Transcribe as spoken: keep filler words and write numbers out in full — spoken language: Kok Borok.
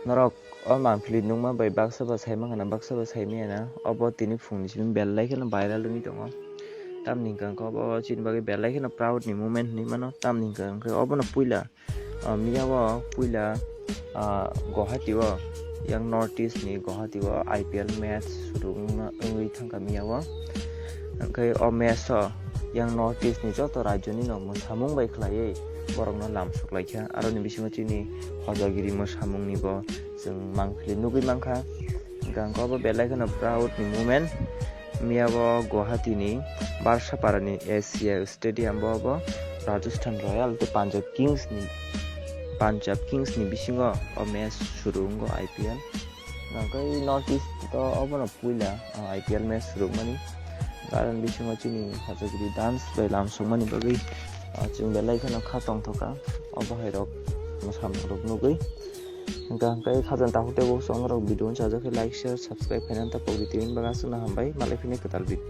Norok o mangpili nukma bai baksa ba saima khana, baksa ba saimaya na, obo tini phungni simi belai kheno viral wngwi tongo. Tamni hwnkha khe obo chini bagwi belai kheno proud ni moment hinwi mano. Tamni hwnkha khe obono puila, ah, miyao puila, ah, Guwahati o, yang North East ni Guwahati o I P L match suru wngna, wngwi thangkha miyao. Hwnkhe o match o yang North East ni joto rajyo ni no mwsamung bai khlaiwi borokno lamsok laikha. Aroni bisingo chini Hojagiri mwsamung ni bo chwng mangpili nugwi mankha. Hwnkhe ang obo belai kheno proud ni moment. Miyao Guwahati ni Barsapara ni A C A stadium bo obo Rajasthan Royal tei Punjab Kings ni, Punjab Kings ni bisingo o match suru wngo I P L. Hwnkhe North East o obono puila, ah, I P L match suru wngmani. Karon bisingo chini Hojagiri dance bai lamsokmani bagwi, ah, chwng belai kheno kha tongthokha. Obo hai rok mwsamung rok nugwi. Hwnkhe hwnkhe khajani takhuk tei bo chwng norok video unsajak khe like, share, subscribe khainani ta pogdi tini bagwi aswkno hambai. Malai phini kwtal video.